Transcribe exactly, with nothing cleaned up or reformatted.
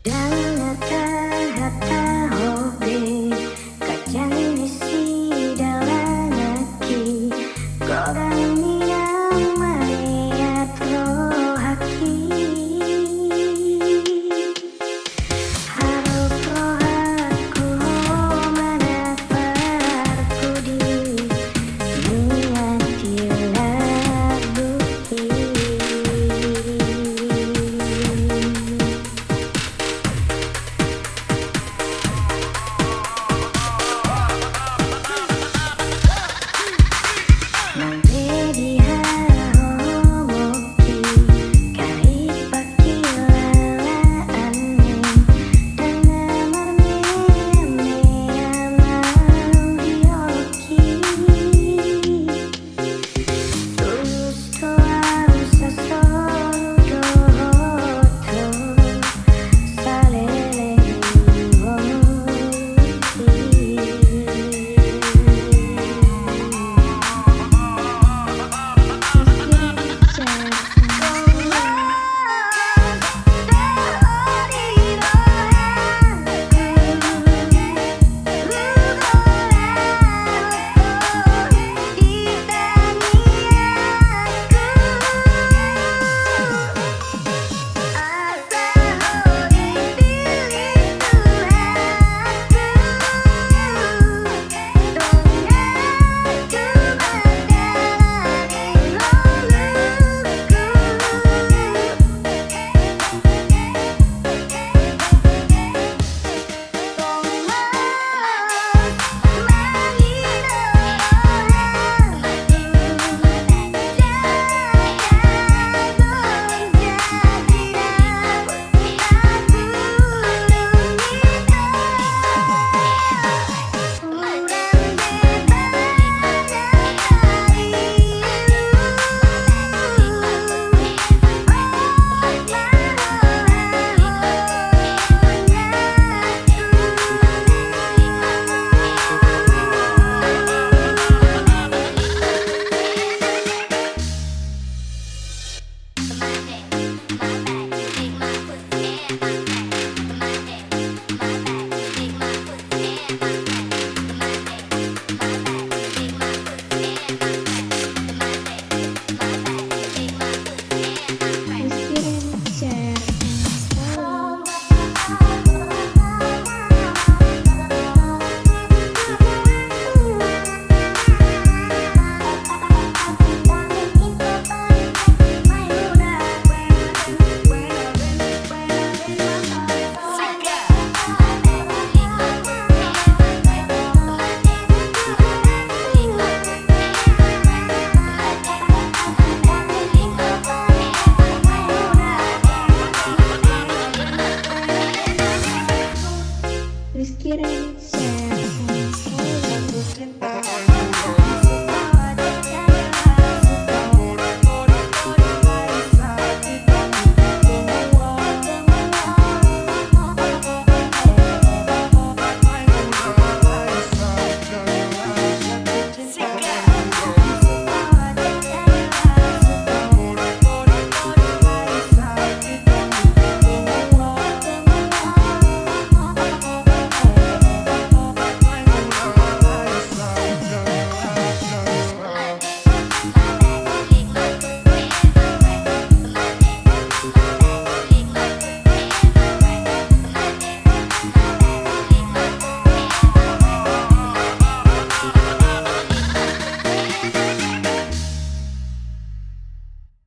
Ndang na tahatahon be, ganjang ni sidalangan i, godang ni na mangihut rohangki. Harum rohangku ho ma na parpudi ni atik lagu i. Nang pe di hahohomongki, gabe pangkilalaan i, ndang na marmeamea mauliatki. Tulus do ahu sasolu dohot ho, saleleng ni hamu i.